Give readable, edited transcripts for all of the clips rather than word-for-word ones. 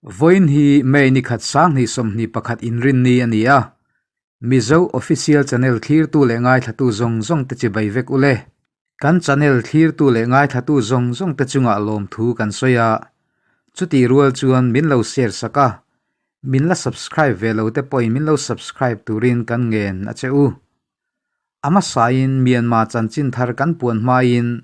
Vawiin hi May ni khat 2021 inrinni a ni a, Mizo Official Channel thlirtu leh ngaithlatu zawng zawng te chibai vek ule. Kan channel thlirtu leh ngaithlatu zawng zawng te chungah lawmthu kan sawi a, chutih rual chuan min lo share sak a, min la subscribe ve lo te pawhin min lo subscribe turin kan ngen a che u. A hmasain Myanmar chanchin thar kan puan hmain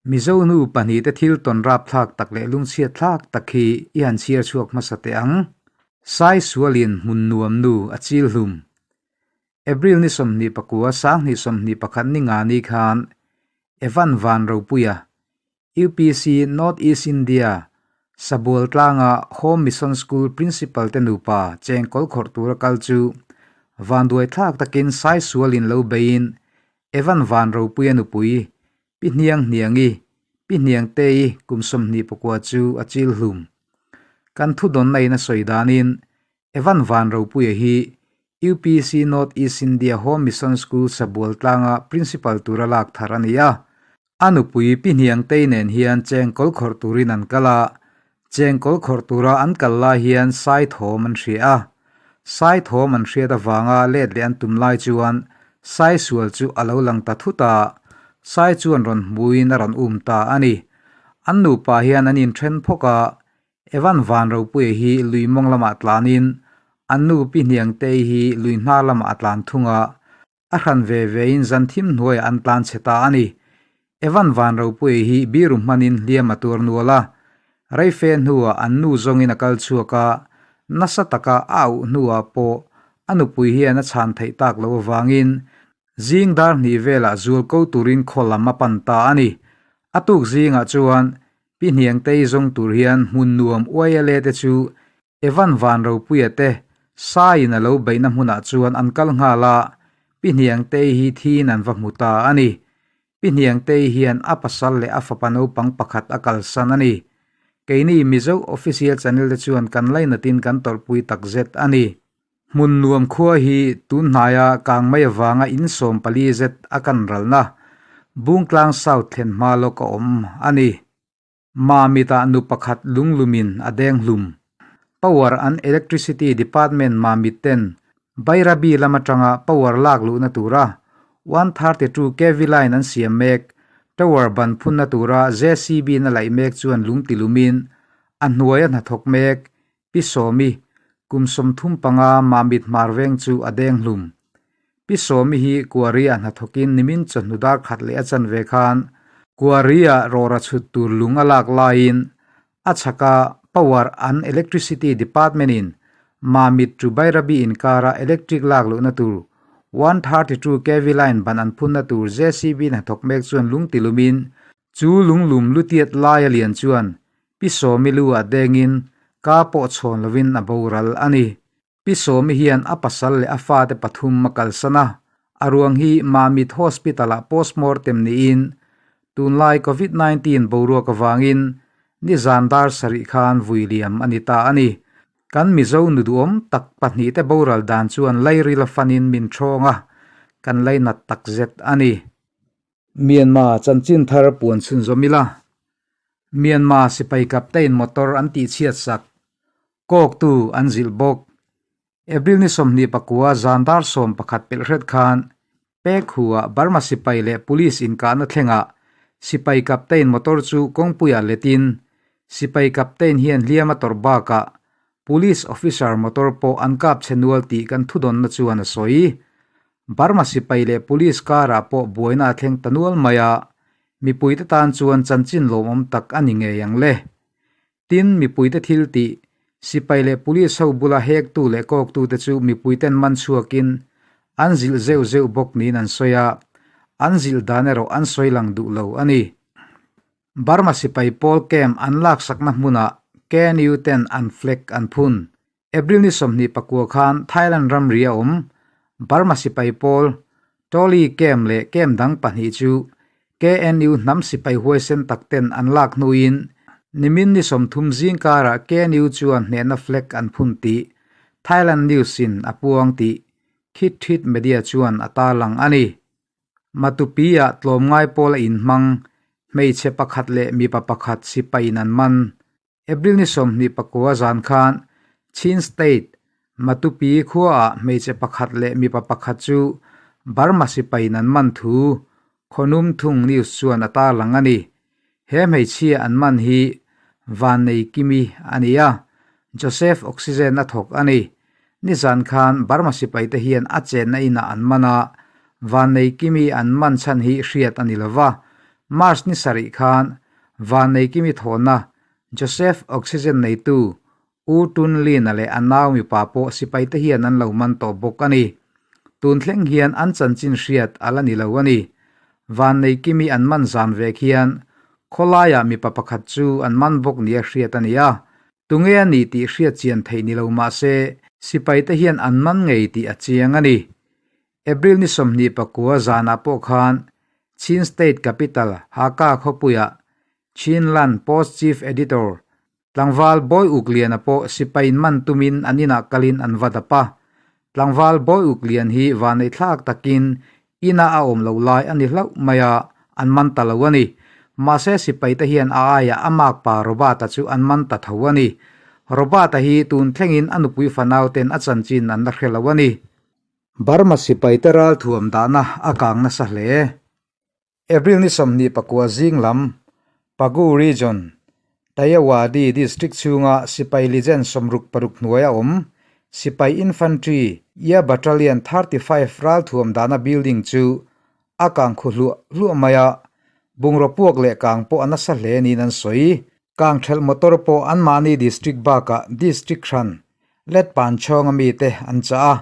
Mizo nu pahnihte thil tawn rapthlak tak leh lungchhiat thlak tak hi i han chhiar chhuak hmasa teh ang. Sai sualin hmun nuam nu a chil hlum. April ni 29 2021 ni nga ni khan Evan Van Ropuia, UPC North East India, Sabual tlanga Home Mission School Principal te nupa chengkawl khawrh tura kal chu vanduai thlak takin sai sualin lo beiin Evan Van Ropuia nupui Pi Hniang Hniangi, Pi Hniangtei kum 29 chu a chil hlum. Kan thudawnna in a sawi danin Evan Van Ropuia hi UPC North East India Home Mission School Sabual tlanga Principal tura lak thar a ni a. A nupui Pi Hniangtei nen hian chengkawl khawrh turin an kal a, chengkawl khawrh tura an kal lai hian sai thawm an hria a. Sai thawm an hriat avanga let leh an tum lai chuan sai sual chu a lo lang ta thut a, sai chuan rawn hmuin a rawn um ta a ni. An nupa hian an inthen phawk a, Evan Van Ropuia hi lui mawng lamah tlanin an nu Pi Hniangtei hi lui hnar lamah a tlan thung a, a hran ve vein zan thim hnuaiah an tlan chhe ta a ni. Evan Van Ropuia hi biru hmanin hliam a tuar nual a, reife hnuah an nu zawngin a kal chhuak a, nasa taka a auh hnuah pawh a nupui hian a chhan theih tak loh avangin zing dar hnih velah zual ko turin khaw lam a pan ta a ni. A tuk zingah chuan Pi Hniangtei zawng tur hian hmun nuam uai-a-le te chu Evan Van Ropuia te Saiin a lo beihna hmunah chuan an kal nghal a, Pi Hniangtei hi thiin an va hmu ta a ni. Pi Hniangtei hian a pasal leh a fapa naupang pakhat a kalsan a ni. Keini Mizo Official Channel te chuan kan lainatin kan tawrhpui takzet a ni. Hmun nuam khua hi tun hnaia kang mai avanga in 14 zet a kan ralna Bungtlang South thlen hma lawk a awm a ni. Mamitah nu pakhat lunglumin a deng hlum. Power and Electricity Department Mamit ten Bairabi lam atanga power lak luhna tura 132 kv line an siam mek. Tower ban phunna tura JCB na laih mek chuan lung ti lumin a hnuaia hnathawk mek Pi Sawmi, kum 35 Mamit hmar veng chu a deng hlum. Pi Sawmi hi Kuari-ah hnathawkin nimin chawhnu dar khat leh a chanve khan Kuari-ah rawra chhut tur lung a lak laiin a chhaka Power and Electricity Department-in Mamit to Bairabi inkara electric lak luhna tur 132 kv line ban an phunna tur JCB hnathawk mek chuan lung ti lumin chu lunglum lutiat laia lian chuan Pi Sawmi lu ah dengin ka pawh chhawn lovin a boral a ni. Pi Sawmi hian a pasal leh a fate pathum a kalsan a, a ruang hi Mamit Hospital-ah postmortem niin tunlai Covid 19 boruak avangin nizan dar sarih khan vui liam a ni ta a ni. Kan Mizo nu duhawm tak pahnihte boral dan chuan lairil a fanin min thawng a, kan lainat takzet a ni. Myanmar chanchin thar puan chhunzawm ila, Myanmar sipai captain motor an tihchhiat sak, kawktu an zilh bawk. April ni 29 zan dar 11 pelh hret khan Pek Hu-ah Burma sipai leh police inkahna thlengah sipai captain motor chu kawngpuiah letin sipai captain hian hliam a tawrh bakah police officer motor pawh an kap chhe nual tih kan thudawnna chuan a sawi. Burma sipai leh police karah pawh buaina a thleng ta nual mai a, mipuite tan chuan chanchin lawmawm tak a ni ngei ang le. Tin, mipuite thil tih, sipai leh police ho bula hektu leh kawktute chu mipuiten man chhuakin an zilh zeuh zeuh bawk niin an sawi a, an zilh dan erawh an sawi lang duh lo a ni. Burma sipai pawl camp an laksakna hmunah KNU ten an flag an phun. April ni 29 khan Thailand ramri a awm Burma sipai pawl Tawli camp leh camp dang pahnih chu KNU hnam sipai huaisen tak ten an lak hnuin nimin ni 30 zing karah KNU chuan hnehna flag an phun tih Thailand News in a puang tih Khit Thit Media chuan a tarlang a ni. Matupi-ah tlawmngai pawl a inhmang, hmeichhe pakhat leh mipa pakhat sipaiin an man. April ni 29 zan khan Chin State, Matupi khuaah hmeichhe pakhat leh mipa pakhat chu Burma sipaiin an man thu Khawnum Thung News chuan a tarlang a ni. He hmeichhia an man hi Vannei Kimi a ni a, Joseph Oxygen a thawk a ni. Nizan khan Burma sipaite hian a chenna inah an man a, Vannei Kimi an man chhan hi hriat a ni lo va. March ni sarih khan Vannei Kimi thawhna Joseph Oxygen neitu U Tun Lina leh a nau mipa pawh sipaite hian an lo man tawh bawk a ni. Tun thleng hian an chanchin hriat a la ni lo a ni. Vannei Kimi an man zan vek hian khawlaiah mipa pakhat chu an man bawk nia hriat a ni a. Tunge a ni tih hriat chian theih ni lo mah se sipaite hian an man ngei tih a chiang a ni. April ni 29 zanah pawh khan Chin State Capital Hakha khawpuiah Chinland Post Chief Editor Tlangval Bawi Uk Liana pawh sipain man tumin an inah kalin an va dap a. Tlangval Bawi Uk Lian hi vanneihthlak takin ina a awm loh lai a ni hlauh mai a, an man ta lo a ni. Mahse sipaite hian a aiah a makpa Robert-a chu an man ta tho a ni. Robert-a hi tun thlengin a nupui fanauten a chanchin an la hre lo a ni. Burma sipaite ralthuam dahna a kang nasa hle. April ni 29 zing lam, Pagu Region, Tayawadi District chhunga sipai lizen 66 hnuaia awm, sipai Infantry ia Battalion 35 ralthuam dahna building chu a kang khu hluah hluah mai a, bungraw puak leh kang pawh a nasa hle niin an sawi. Kang thelh motor pawh anmahni district bakah district hran let pan chhawng a mite an chah a,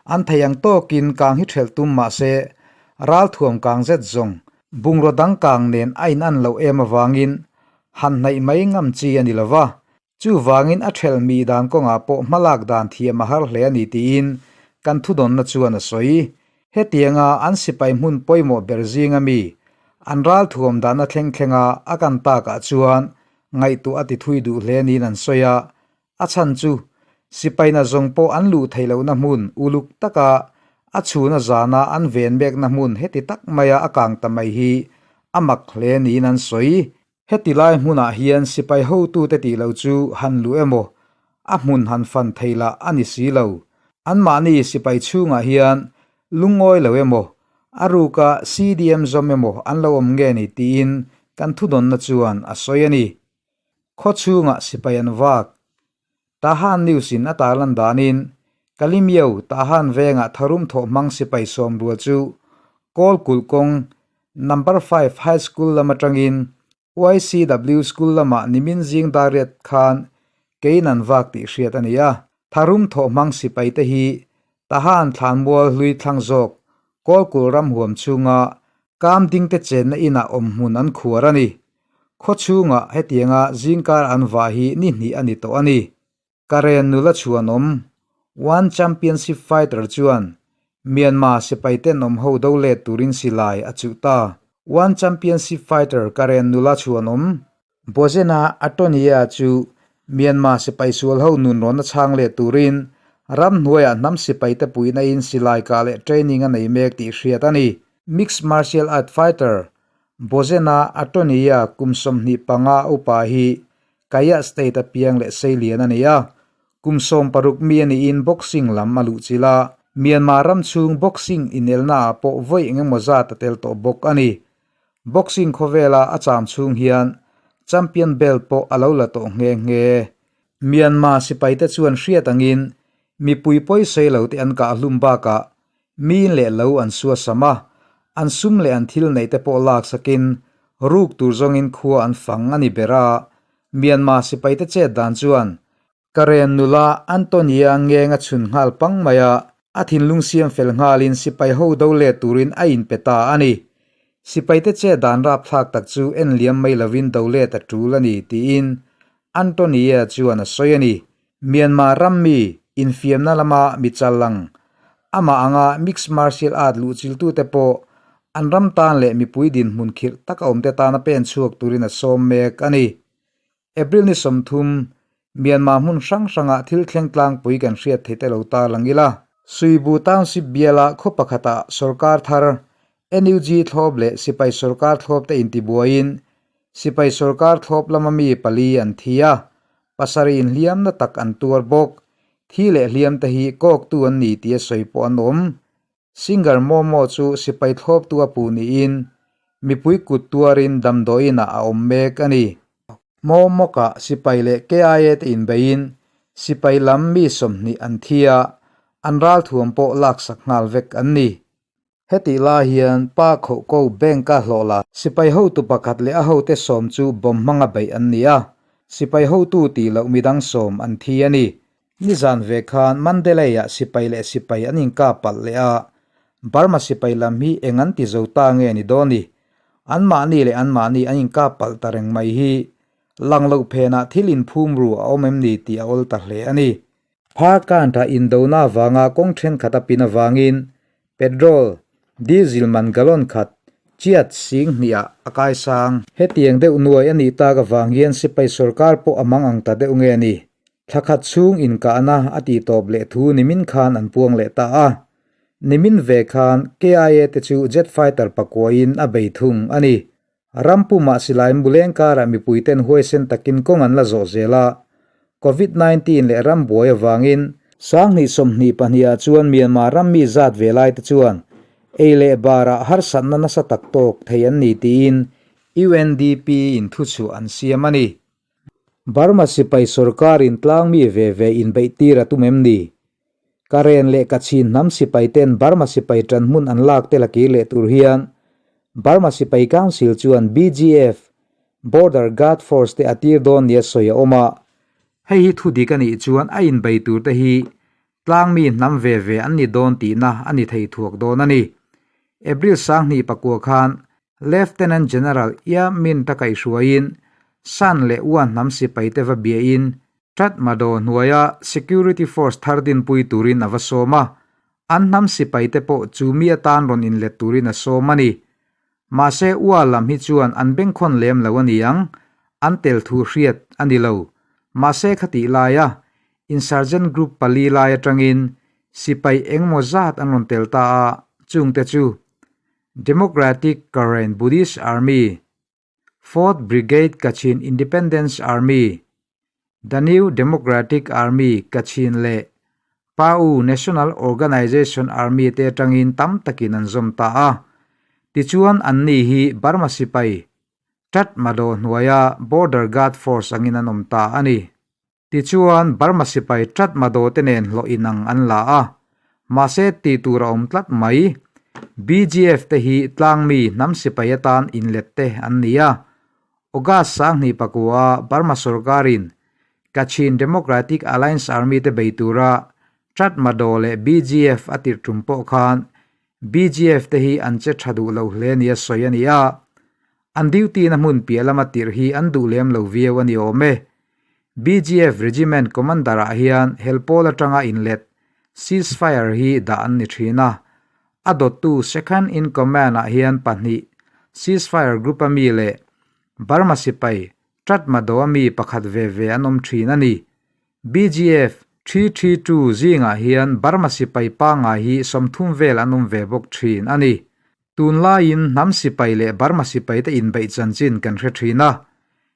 an thei ang tawkin kang hi thelh tum mah se ralthuam kang zet zawng bungraw dang kang nen a in an loh em avangin han hnaih mai ngam chi a ni lo va, chuvangin a thelh mi dan kawngah pawh hmalak dan thiam a har hle a ni tiin kan thudawnna chuan a sawi. Hetianga an sipai hmun pawimawh ber zinga mi an ralthuam dahna thleng thlenga a kan takah chuan ngaihtuah a ti thui duh hle niin an sawi a, A chhan chu, sipaina zawng pawh an luh theih lohna hmun uluk taka a chhuna zana an ven mekna hmun heti tak maia a kang ta mai hi a mak hle niin an sawi. Heti lai hmunah hian sipai hotute tih loh chu han luh emaw, a hmun han fan thei lah a ni si lo. Anmahni sipai chhungah hian lungawi lo emaw, a ruka CDM zawm emaw an lo awm nge ni tiin kan thudawnna chuan a sawi a ni. Khaw chhungah sipai an vak. Tahan News in a tarlan danin, Kalimyo Tahan vengah tharum thawh hmang sipai sawm rual chu Kawl kulh kawng Number 5 High School lam atangin YCW School lamah nimin zing dariat khan kein an vak tih hriat a ni a. Tharum thawh hmang sipai te hi Tahan thlanmual hlui thlang zawk Kawl kulh ram huam chhunga kam ding te chenna inah awm hmun an khuar a ni. Khaw chhungah hetianga zingkar an vah hi ni hnih a ni tawh a ni. Karen nula chhuanawm, One Championship fighter chuan Myanmar sipai tenawm ho do let turin silai a chuh ta. One Championship fighter Karen nula chhuanawm, Bozena Atonia chu Myanmar sipai sual ho nunrawn a chhang let turin ramhnuaiah hnam sipai te puihna in silai kah leh training a nei mek tih hriat a ni. Mixed martial art fighter Bozena Atonia kum 25 upa hi Kayah State a piang leh seilian a ni a, kum 16 mi a niin boxing lam a luhchilh a, Myanmar ram chhung boxing inelna ah pawh vawi engemaw zat a tel tawh bawk a ni. Boxing khawvela a cham chhung hian champion belt pawh a lo la tawh nghe nghe. Myanmar sipaite chuan hriat angin mipui pawisawi lo te an kah hlum bakah Mi leh lo an suasam a, an sum leh an thil neih te pawh laksakin ruk tur zawngin khua an fang a ni ber a. Myanmar sipaite chet dan chuan Karen nula Antonia ngeng a chhun nghal pang mai a, a thinlung siam fel nghalin sipai ho do let turin a inpe ta a ni. Sipaite chet dan rapthlak tak chu en liam mai lovin do let a tul a ni tiin Antonia chuan a sawi a ni. Myanmar ram mi infiamna lama mi challang, amah anga mixed martial art luhchiltute pawh an ram tan leh mipui dinhmun khirh taka awmte tana pen chhuak turin a sawm mek a ni. April ni 30, Myanmar hmun hrang hrangah thil thleng tlangpui kan hriat theih te lo tarlang ila. Suibu Township biala khaw pakhatah sorkar thar NUG thlawp leh sipai sorkar thlawp te intibuaiin sipai sorkar thlawp lama mi pali an thi a. Pasarih in hliam na tak an tuar bawk. Thi leh hliam te hi kawktu an ni tia sawi pawh an awm. Singer Momo chu sipai thlawptu a puh niin mipui kut tuarin damdawiinah a awm mek a ni. Momoka sipai leh KIA te inbeiin sipai lam mi 20 an thi a, an ralthuam pawh laksak nghal vek an ni. Hetih lai hian Pa Khoh Ko Bank-a hlawh la sipai hotu pakhat leh a hote 10 chu bomb hmanga beih an ni a, sipai hotu tih loh midang 10 an thi a ni. Nizan ve khan Mandalay-ah sipai leh sipai an inkap palh leh a, Burma sipai lam hi eng an ti zo ta nge ni dawn ni? Anmahni leh anmahni an inkap palh ta reng mai hi lang loh phenah thil inphum ru a awm em ni tih a awl ta hle a ni. Phakanta indona avanga kawng thenkhat a pin avangin petrol, diesel man gallon khat chiat 2000-ah a kaisang. Hetiang deuh nuai a nih tak avang hian sipai sorkar pawh a mang ang ta deuh nge ni? Thla khat chhung inkahna a tihtawp leh thu nimin khan an puang leh ta a. Nimin ve khan KIA te chu jet fighter pakuain a bei thung a ni. Ram pumah silai muleng karah mipuiten huaisen takin kawng an la zawh zel a, Covid 19 leh ram buai avangin 2022 ah chuan Myanmar ram mi zat ve lai te chuan ei leh barah harsatna nasa tak tawk thei an ni tiin UNDP in thuchhuah an siam a ni. Burma sipai sorkarin tlang mi ve ve inbeihtir a tum em ni? Karen leh Kachin hnam sipai ten Burma sipai tan hmun an lak te la kir leh tur hian Burma sipai Council chuan BGF, Border Guard Force, te a tir dawn nia sawi a awm a. Hei hi thu dik a nih chuan a inbei tur te hi tlang mi hnam ve ve an ni dawn tihna a ni thei thuak dawn a ni. April 2009 khan Lieutenant General Ia Min ta kaihhruaiin San leh Ua hnam sipai te va biain Tatmadaw hnuaia security force thar dinpui turin a va sawm a, an hnam sipaite pawh chu mi atan rawn inlet turin a sawm a ni. Mahse ua lam hi chuan an bengkhawn lem lo a ni ang, an tel thu hriat a ni lo. Mahse khatih laia insurgent group pali lai atangin sipai engmaw zat an rawn tel ta a, chungte chu Democratic Karen Buddhist Army, Fourth Brigade Kachin Independence Army, The New Democratic Army Kachin leh Pau National Organization Army te atangin tam takin an zawm ta a. Tichuan anni hi Burma sipai Tatmadaw hnuaia Border Guard Force angin an awm ta a ni. Tichuan Burma sipai Tatmadaw te nen hlawh inang an la a, mahse tih tur a awm tlat mai. BGF te hi tlangmi hnam sipai atan inlet te an ni a. August 2009 a Burma sorkarin Kachin Democratic Alliance Army te bei tura Tatmadaw leh BGF a tirh tum pawh khan BGF te hi an che tha duh lo hle nia sawi a ni a. An duty na hmun piah lama tirh hi an duh lem lo viau a ni awm e. BGF Regiment Commander ah hian helpawl atanga inlet ceasefire hi dah an ni thin a. A dawttu Second in Command ah hian pahnih ceasefire group a mi leh Burma sipai Tatmadaw a mi pakhat ve ve an awm thin a ni. BGF 332 zingah hian Burma sipai pangngai hi 30 vel an awm ve bawk thin a ni. Tunlaiin hnam sipai leh Burma sipai te inbeih chanchin kan hre thin a.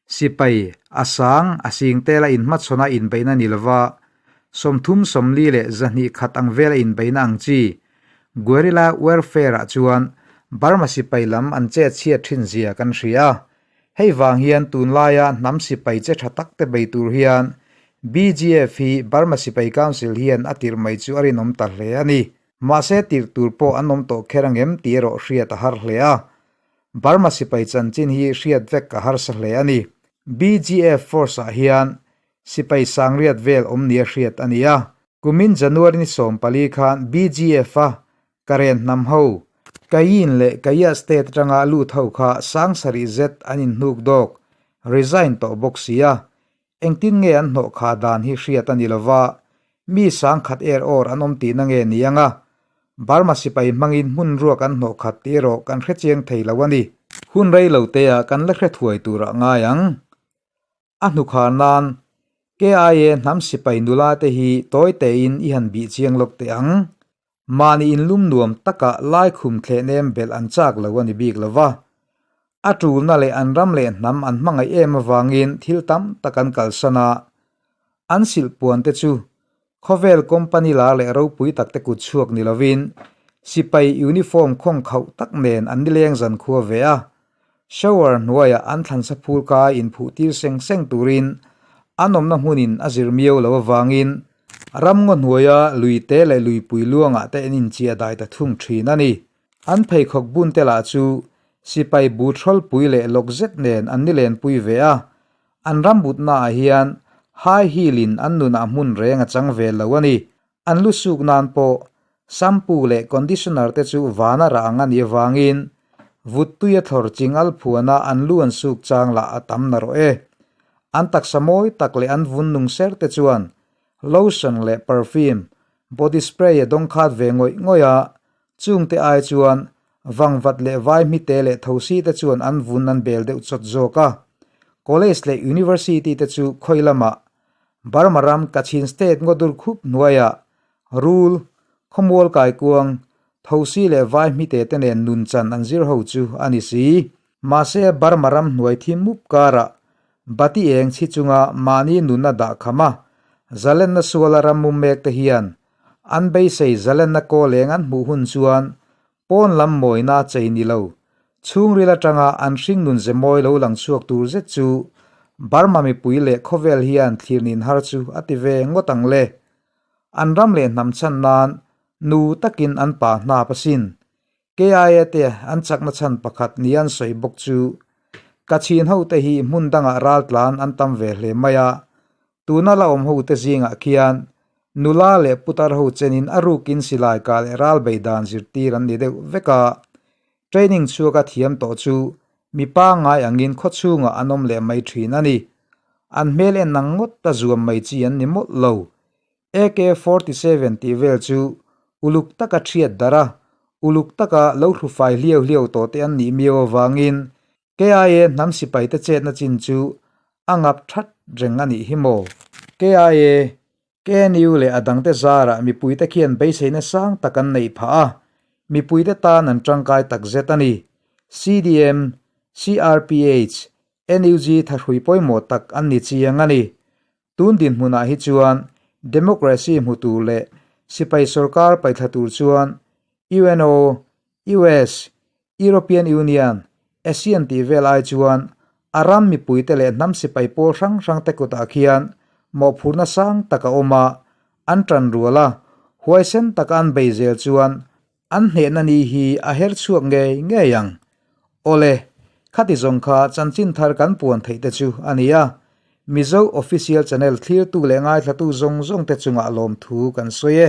Sipai, a sang, a sing tela inhmachhawn a inbeihna ni lova, 30 40 leh 200 ang vela inbeihna ang chi guerrilla warfare ah chuan Burma sipai lam an chet chhiat thin zia kan hria. Hei vang hian tunlaia hnam sipai che tha tak te bei tur hian BGF hi Burma Sipai Council hian a tirh mai chu a rinawm ta hle a ni. Mahse tirh tur pawh an awm tawh kher angem tih erawh hriat a har hle a. Burma sipai chanchin hi hriat vek a harsa hle a ni. BGF force ah hian sipai sangriat vel awm nia hriat a ni a. Kumin January ni 14 khan BGF a Karen hnam ho, Kayin leh Kayah state atanga lut ho kha 7000 zet an inhnuk dawk, resign tawh bawk si a. Engtin nge an hnawh kha dan hi hriat a ni lova, mi 1000 er awr an awm tihna nge ni anga? Burma sipai hmangin hmun ruak an hnawh khat tih erawh kan hre chiang thei lo a ni. Hun rei lo teah kan la hre thuai turah ngai ang. A hnukhar nan KIA hnam sipai nula te hi tawi tein i han bih chiang lawk teh ang. Mahni inlum nuam taka laikhum thleh nem belh an chak lo a ni bik lova. A tulna leh an ram leh hnam an hmangaih em avangin thil tam tak an kalsan a. An silhpuan te chu khawvel company lar leh ropui tak te kut chhuak ni lovin sipai uniform khawng khauh tak nen an nileng zan khua ve a. Shower hnuaiah an thlansa phul kai inphuh tir seng seng turin an awmna hmunin a zir miau lo avangin ramngaw hnuaia lui te leh luipui luangah te an inchiah dai ta thung thin a ni. An pheikhawk bun te lah chu sipai bu thlawlpui leh lawk zet nen an nilenpui ve a, an ram butnaah hian high heel in an nunah hmun reng a chang ve lo a ni. An lu suk nan pawh shampoo leh conditioner te chu vana rah ang a nih avangin vut tui a thlawr ching al phuana an lu an suk chang lah a tam narawh e. An taksa mawi tak leh an vun nung ser te chuan lotion leh perfume, body spray a dawng khat ve ngawih ngawih a, Chungte ai chuan Vangvat leh Vaihmite leh Thosi te chuan an vun an bel deuh chawt zawk a. College leh University te chu khawi lamah Burma ram Kachin State ngawdur khup hnuaiah Rul, Khawmual Kaikuang, Thosi leh Vaihmite te nen nun chan an zir ho chu a ni si. Mahse Burma ram hnuai thim mup karah Bati eng chhi chunga mahni nunna dah kham a, zalenna suala ram mum mek te hian An beisei zalenna kawl eng an hmuh hun chuan pawn lam mawina chei ni lo, chhungril atanga an hringnun ze mawi lo lang chhuak tur zet chu Burma mipui leh khawvel hian thlirnin har chu a ti ve ngawt ang le. An ram leh hnam chhan nan nu takin an pa hnap asin. KIA te an chakna chhan pakhat ni an sawi bawk chu Kachin hote hi hmun dangah raltlan an tam ve hle mai a, Tuna la awm hote zingah khian nula leh putar ho chenin a rukin silai kah leh ral bei dan zirtir an ni deuh vek a. Training chhuaka thiam tawh chu mi pangngai angin khawchhungah an awm leh mai thin a ni. An hmel en ang ngawt a zuam mai chi an ni mawlh lo. AK-47 tih vel chu uluk taka thiat darh a, uluk taka lo hrufai hliau hliau tawh te an nih miau avangin KIA hnam sipaite chetna chin chu a ngap that reng a nih hi maw? KIA, KNU leh a dangte zarah mipuite khian beiseina sang tak an neih phah a, mipuite tan an tangkai tak zet a ni. CDM, CRPH, NUG thahrui pawimawh tak an ni chiang a ni. Tun dinhmunah hi chuan democracy hmu tur leh sipai sorkar paihthla tur chuan UNO, US, European Union, ASEAN tih vel ai chuan a ram mipuite leh hnam sipai pawl hrang hrangte kutah khian mawhphurhna sang tak a awm a, an tan rual a, huaisen taka an bei zel chuan an hnehna ni hi a her chhuak ngei ngei ang. Awle, khati zawng kha chanchin thar kan puan theih te chu a ni a, Mizo Official Channel thlirtu leh ngaithlatu zawng zawngte chungah lawmthu kan sawi e.